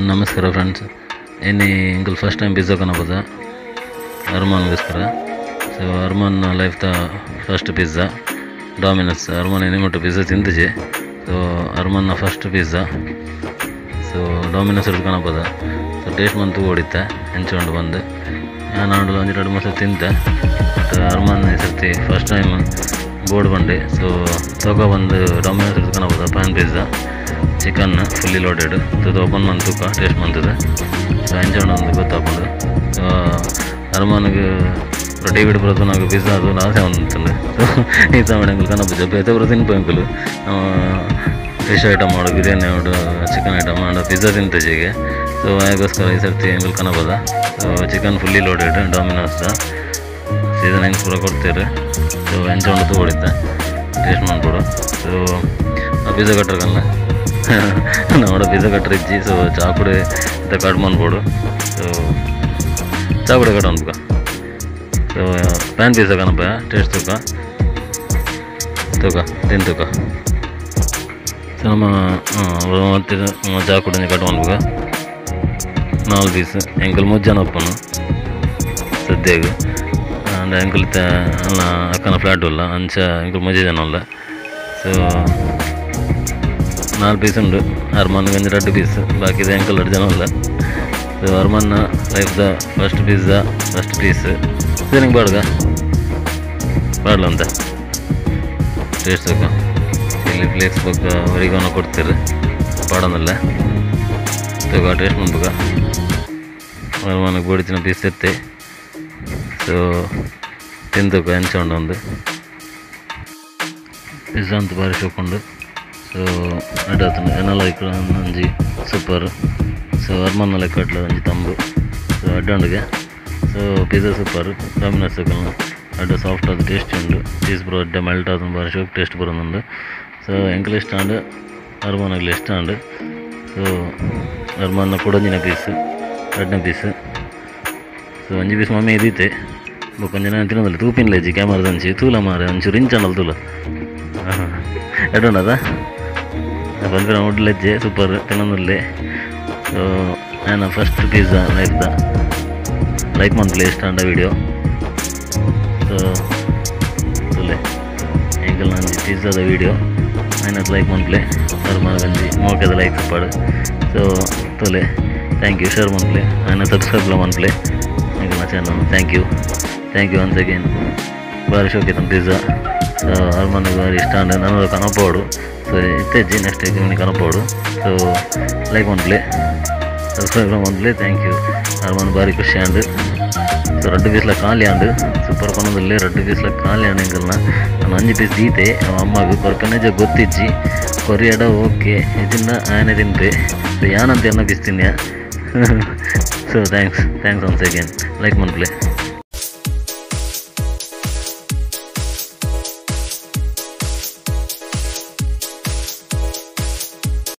ನಮಸ್ಕಾರ ಫ್ರೆಂಡ್ಸ್, ಇನ್ನು ಎಂಕಲ್ ಫಸ್ಟ್ ಟೈಮ್ ಪಿಜ್ಜಾ ಕನಪದ ಅರ್ಮಾನ್ಗೋಸ್ಕರ. ಸೊ ಅರ್ಮಾನ್ ಲೈಫ್ದ ಫಸ್ಟ್ ಪಿಜ್ಜಾ ಡಾಮಿನೋಸ್. ಅರ್ಮಾನ್ ಎನಿ ಮುಟ್ಟ ಪಿಜ್ಜಾ ತಿಂತಿಜೆ. ಸೊ ಅರ್ಮಾನ್ನ ಫಸ್ಟ್ ಪಿಜ್ಜಾ. ಸೊ ಡಾಮಿನೋಸ್ ಕನಪದ. ಸೊ ಟೇಸ್ಟ್ ಮಂತು ಓಡಿತ್ತೆ ಎಂಚುಂಡು ಬಂದು ನಾನು ಒಂಜಿ 2 ಮಾಸ ತಿಂತೆ. ಬಟ್ ಅರ್ಮಾನ್ ಈ ಸರ್ತಿ ಫಸ್ಟ್ ಟೈಮ್ ಬೋರ್ಡ್ ಬಂಡೆ. ಸೊ ತಗೋ ಬಂದು ಡಾಮಿನೋಸ್ ಕನಪದ pan pizza chicken fully loaded. So open ಮಂತುಕ taste ಮಂತದೆ. So ಎಂಚುಂಡು ಒಂದು ಗೊತ್ತಾಪುಂಡು. ಸೊ ಅರ್ಮಾನ್ಗೆ ಟಿವಿಡ್ ಬರೋದು నాకు ಪಿಜ್ಜಾ ಅದು ಆಸೆ ಅಂತಂದು. ಸೊ ಈ ಸಮಯ ಎಂಕುಲು ಕನಪುಜ ಬೇತೆ ಬರೋ ತಿನ್ಪು ಎಂಕುಲು ಫಿಶ್ ಐಟಮ್ ಮಾಡು, ಬಿರಿಯಾನಿ ಮಾಡು, ಚಿಕನ್ ಐಟಮ್ ಮಾಡು, ಪಿಜ್ಜಾ ತಿಂತಜಿಗೆ. ಸೊ ಅದಕ್ಕೋಸ್ಕರ ಈ ಸರ್ತಿ ಎಂಕುಲು ಕನಪದ. ಸೊ ಚಿಕನ್ ಫುಲ್ಲಿ ಲೋಡೆಡ್ ಡಾಮಿನೋಸ್ದ ಸೀಸನಿಂಗ್ಸ್ ಪೂರ ಕೊಡ್ತೀರಿ. ಸೊ ಎಂಚ ಉಂಡು ತಗೊಡಿದ್ದೆ ಟೇಸ್ಟ್ ಮಾಡ್ಕೊಡು. ಸೊ ಆ ಪಿಜ್ಜಾ ಕಟ್ಟರ್ಕಲ್ಲ ನೋಡ ಪಿಜ್ಜಾ ಕಟ್ಟರ್ ಇಜ್ಜಿ. ಸೊ ಚಾಕುಡೆ ಇಂತ ಕಟ್ ಮಾಡ್ಬೋಡು. ಸೊ ಚಾಕುಡೆ ಕಟ್ ಅನ್ಬೇಕ. ಸೊ ಪ್ಯಾನ್ ಪಿಜ್ಜಾ ಕನಪ ಟೇಸ್ಟ್ ತೂಕ ತೂಕ ತಿನ್ ತೂಕ. ಸೊ ನಮ್ಮ ಚಾಕುಡೆ ಕಟ್ ಮಾಡ್ಬೇಕ 4 ಪೀಸ್. ಎಂಕಲ್ 3 ಜನ ಒಪ್ಪನು ಸದ್ಯಗೆ. ಅಂಡ್ ಎಂಕಲ್ ಅಕ್ಕನ ಫ್ಲಾಟ್ ಉಲ್ಲ ಅಂಚ ಎಂಕಲ್ 3 ಜನ ಉಲ್ಲ. ಸೊ 4 ಪೀಸ್ ಉಂಡು. ಅರ್ಮಾನ್ಗೆ ಒಂಜಿ 2 ಪೀಸ್, ಬಾಕಿದ ಎಂಕಲ್ 2 ಜನ ಉಲ್ಲ. ಸೊ ಅರ್ಮಾನ್ನ ಲೈಫ್ದ ಫಸ್ಟ್ ಪಿಜ್ಜಾ ಫಸ್ಟ್ ಪೀಸ್. ನಿಂಗೆ ಬಾಡ್ಗ ಬಾಡ್ಲ ಅಂತ ಟೇಸ್ಟ್ ತೂಕ. ಚಿಲ್ಲಿ ಫ್ಲೇಕ್ಸ್ ಬೊಕ್ಕ ಒರಿಗಾನ ಕೊಡ್ತೀರಿ ಪಾಡೋದಲ್ಲ ತೂಕ ಟೇಸ್ಟ್ ಮಾಡ್ಬೇಕ. ಅರ್ಮಾನಿಗೆ ಬೋಡಿತಿನ ಪೀಸ್ ಇತ್ತೆ. ಸೊ ತಿಂತುಕ ಎಂಚ ಉಂಡು ಒಂದು ಪಿಜ್ಜಾ ಅಂತ ಬಾರಿ ಶೋಕುಂಡು. ಸೊ ಎಡ್ಡೆ ಎನ್ನಲ ಒಂಜಿ ಸೂಪರ್. ಸೊ ಅರ್ಮಾನ್ ಲೈಕ್ ಕಟ್ಲ ಒಂಜಿ ತಂಬು. ಸೊ ಎಡ್ಡೆ ಉಂಡುಗೆ. ಸೊ ಪಿಜ್ಜಾ ಸೂಪರ್ ಡಾಮಿನೋಸ್ ಅಡ್ಡ ಸಾಫ್ಟ್ ಆದ ಟೇಸ್ಟ್ ಉಂಡು. ಚೀಸ್ ಪೂರ ಅಡ್ಡೆ ಮೆಲ್ಟ್ ಆದ ಬಾರಿ ಶೋಕ್ ಟೇಸ್ಟ್ ಬರೋದುಂಡು. ಸೊ ಎಂಕಲ್ ಇಷ್ಟ ಉಂಡು, ಅರ್ಮಾನಾಗ್ಲ ಇಷ್ಟ ಉಂಡು. ಸೊ ಅರ್ಮಾನ್ನ ಕುಡೊಂಜಿನ ಪೀಸ್, ರಡ್ಡನೇ ಪೀಸ್. ಸೊ ಒಂಜಿ ಪೀಸ್ ಮಮ್ಮಿ ಇದಿತ್ತೆ ಬೊಕ್ಕ ಒಂಜಿ ನಾನು ತಿನ್ನೋದಿಲ್ಲ. ತೂಪಿನ್ಲ ಇಜ್ಜಿ ಕ್ಯಾಮರಾದ ಒಂಜಿ ತೂಲ ಮಾರೆ ಒಂಚೂರು ಇಂಚನಲ್ಲ ತೂಲ ಎಡ್ಡೆ ಉಂಡದ ಪನ್ಪಿನ ಉಡ್ಲೆಜ್ಜೆ ಸೂಪರ್ ತಿನ್ನೊಂದುಲ್ಲೆ. ಸೊ ನಾನು ಫಸ್ಟ್ ಪಿಜ್ಜಾ ಲೈಫ್ದ ಲೈಕ್ ಮನ್ಪುಲೆ ಇಷ್ಟ ಆಂಡ ವಿಡಿಯೋ. ಸೊ ತುಲೆ ಎಂಕಲ್ನ ಒಂಜಿ ಪಿಜ್ಜಾದ ವಿಡಿಯೋ ಆಯ್ನತ್ ಲೈಕ್ ಮನ್ಪುಲೆ. ಅರ್ಮಾನ್ ಒಂಜಿ ಮೋಕೆದ ಲೈಕ್ ಪಾಡು. ಸೊ ತುಲೆ thank you, share ಮನ್ಪುಲೆ, ಆಯ್ನ ಸಬ್ಸ್ಕ್ರೈಬ್ಲ ಮನ್ಪುಲೆ ಎಂಕಲ್ನ channel. Thank you, thank you once again. ಬಾರಿ ಶೋಕಿತನ್ ಪಿಜ್ಜಾ. ಸೊ ಅರ್ಮಾನ್ಗೆ ಬಾರಿ ಇಷ್ಟ ಆಂಡ ನಾನು ಕನಪೋಡು. ಸೊ ಇತ್ತೆಜ್ಜಿ ನೆಕ್ಸ್ಟ್ ಇವ್ನಿಗೆ ಕನಪೋಡು. ಸೊ ಲೈಕ್ ಮನ್ಪುಲೆ, ಸಬ್ಸ್ಕ್ರೈಬ್ ಮನ್ಪುಲೆ. Thank you. Arman ಬಾರಿ ಖುಷಿ ಆಂಡ್. ಸೊ 2 ಪೀಸ್ಲ ಖಾಲಿ ಆಂಡ್. ಸೂಪರ್ ಪನೊಂದುಲ್ಲೆ 2 ಪೀಸ್ಲ ಖಾಲಿ ಆಂಡ್. ಎಂಕಲ್ನ ನಾನು 5 ಪೀಸ್ ದೀತೆ ಅಮ್ಮಗೆ ಕೊರ್ಪನೆಜ ಗೊತ್ತಿಜ್ಜಿ ಕೊರಿಯಡ ಓಕೆ ಇದನ್ನ ಆಯನೆ ತಿನ್ಪೆ. ಸೊ ಯಾನಂತ ಎನ್ನ ಪೀಸ್ ತಿನ್ಯ. So thanks, thanks once again. Like ಮನ್ಪುಲೆ.